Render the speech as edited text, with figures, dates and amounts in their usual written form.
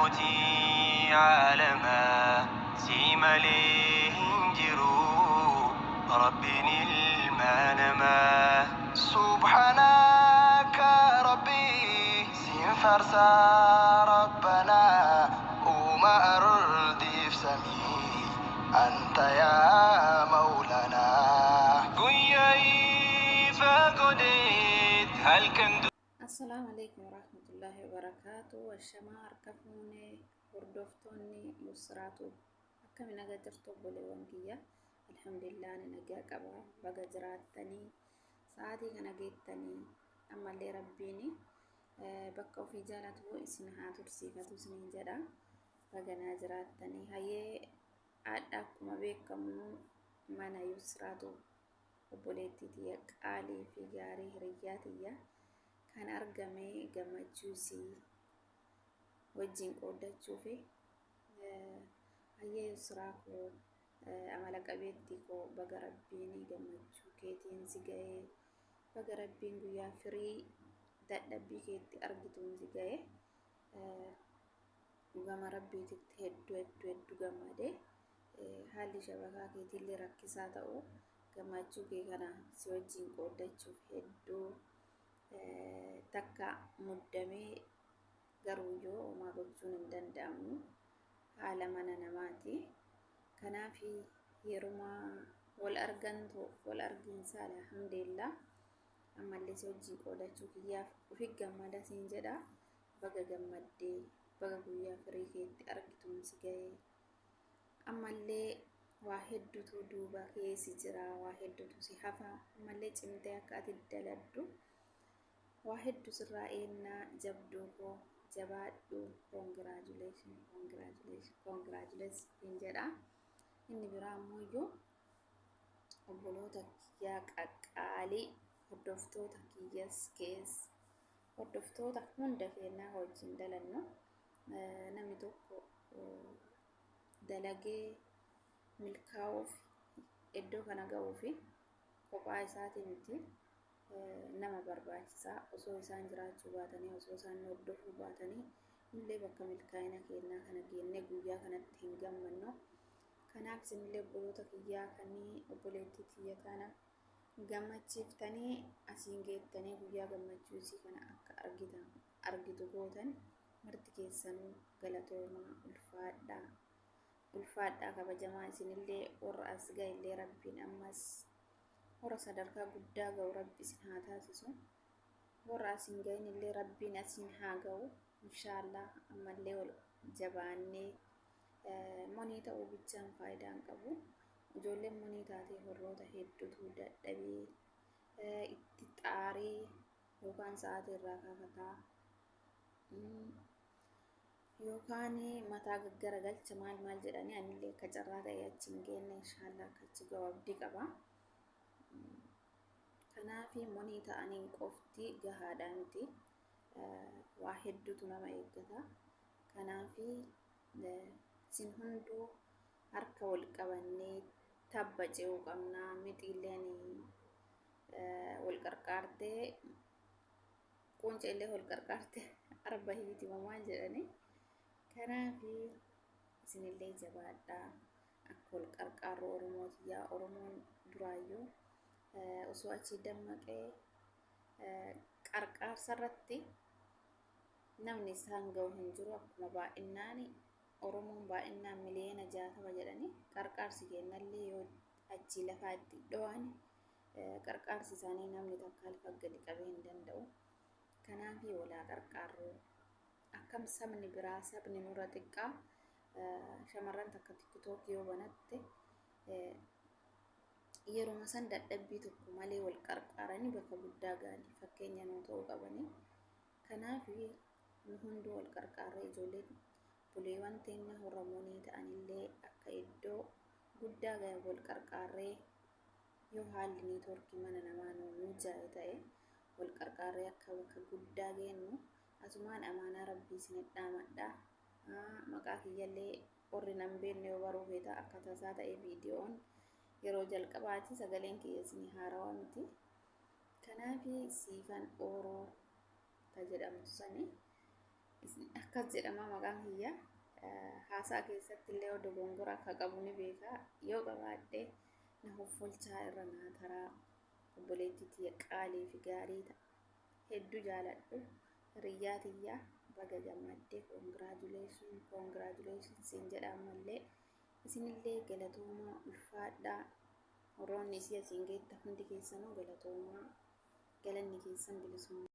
Mootii caalamaa si malee hin jiru Rabbiin ilma namaa. Subhaanaka Rabbii siin faarsa Rabbanaa uuma ardiif samii anta yaa Mawlanaa. Guyyaa ifa godheet halkan. Assalaamu alaikum warahmatullaahi wabarakaatu. Ashamaa harka fuune hordoftoonni Yusraatu akkami naga jirtu obboleewwan kiyya. Alhamdulillah ani nagaa qaba. Baga jiraattanii sa'aatii kana geettanii ammallee Rabbiin bakka ofii jaalatu isin haa tursiifatu isiniin jedha. Baga naa jiraattanii hayyee haadha akkuma beekamu mana Yusraatu obboleettii tiyya qaalii fi gaarii hiriyyaa tiyya kan argame gammachuu isii wajjin qooddachuu fi hayyee Yusraa koo amala qabeettii koo baga Rabbiin gammachuu keetiin si ga'ee, baga Rabbiin guyyaa firii dadhabbii keetti argituun si ga'e. Dhugama Rabbiititti hedduu hedduu hedduu gammade. Haalli shabakaa keetiillee rakkisaa ta'u gammachuu kee kana si wajjin qooddachuuf hedduu takka muddamee, garuu yoo homaa gochuun hin danda'amu haala mana namaati. Kanaaf yeruma wal argantu wal argiinsa alhamdulillah ammallee si wajjin qoodachuu kiyyaaf ufi gammada siin jedha. Baga gammaddee, baga guyyaa firii keetti argituun si ga'ee. Ammallee waa hedduutu duuba kee si jira, waa hedduutu si hafa. Ammallee cimtee akka ati daladdu waa hedduu sirraa eennaa. Jabduu koo jabaadhu. Congratulation, congratulation, congratulation jedha. Inni biraa ammoo iyyuu obboloota kiyyaa qaqqaalii, hordoftoota kiyyas kees hordoftoota hunda keenyaa wajjin dalannu, namni tokko dalagee milkaa'uuf iddoo kana ga'uuf kophaa isaatii miti, nama barbaachisaa. Osoo isaan jiraachuu baatanii, osoo isaan hordofuu baatanii, nullee bakka milkaa'ina keenyaa kana geennee guyyaa kanatti hin gammannu. Kanaaf isinillee obboloota kiyyaa kanii obboleettii tiyya kana gammachiiftanii asiin geettanii guyyaa gammachuu isii kana akka argitan argitu gootan marti keessanuu galatoomaa, ulfaadhaa, ulfaadhaa, kabajamaa. Isinillee warra as ga'ellee Rabbiin ammas warra sadarkaa guddaa ga'u Rabbi isin haa taasisu. Warra asiin ga'in illee Rabbiin asiin haa ga'u inshaallah. Ammallee wal jabaannee monii ta'uu bichaan faayidaa hin qabu. Ijoolleen monii taatee horroota hedduutu dadhabee itti xaaree yookaan sa'aatii irraa kaafataa yookaan mataa gaggaragalcha maal maal jedhanii, anillee akka carraa ta'e achi hin geenne, inshaallah akka achi ga'u abdii qaba. Kanaaf monii ta'aniin qofti gahaadha miti. Waa hedduutu nama eeggata. Kanaaf isin hunduu harka wal qabannee tabba ce'uu qabna. Mixiilleen wal qarqaartee, quunceellee wal qarqaartee arba hiiti maal jedhanii. Kanaaf isinillee jabaadhaa, akka wal qarqaarru. Oromooti yaa Oromoon duraayyuu osoo achii dammaqee qarqaarsa irratti namni isaan ga'u hin jiru. Akkuma baay'inaan Oromoon baay'inaan miliyoona 60 jedhanii, qarqaarsi kennallee yoo achii lafaa itti dho'an qarqaarsi isaanii namni takka lafa gadi qabee hin danda'u. Kanaaf walaa qarqaarru. Akkam sabni biraa, sabni nurra xiqqaa, shamarran takka TikTok yoo banatte yeruma san dadhabbii tokko malee wal qarqaaranii bakka guddaa ga'anii fakkeenya nuu ta'uu qabanii. Kanaaf nu hunduu wal qarqaarree ijoolleen buleewwan teenya horramoonii ta'anillee akka iddoo guddaa gahan wal qarqaarree, yoo haalli networkii mana namaa nu mijaa'e ta'e wal qarqaarree akka bakka guddaa geennu asumaan amaanaa Rabbii isinit dhaamadha. Maqaa kiyyallee warri nan beekne yoo baruu feeta, akka tasaa ta'e viidiyoon yeroo jalqabaati, sagaleen kiyya isinii haarawaa miti. Kanaaf Siifan Ooroo ta jedhamtu sani Akkas jedhama maqaan kiyya. Haasaa keessatti illee yoo dogongora akka qabu ni beeka. Yoo qabaadhe na hoffolchaa, irra naa taraa. Obboleettii tiyya qaalii fi gaarii ta'a. Hedduu jaaladhu. Hiriyyaa tiyya, baga gammaddee, congratulation, congratulation siin jedha ammallee. Isinillee galatoomaa, ulfaadhaa. Warroonni isii asiin geetta hundi keessanuu galatoomaa. Galanni keessan bilisummaa.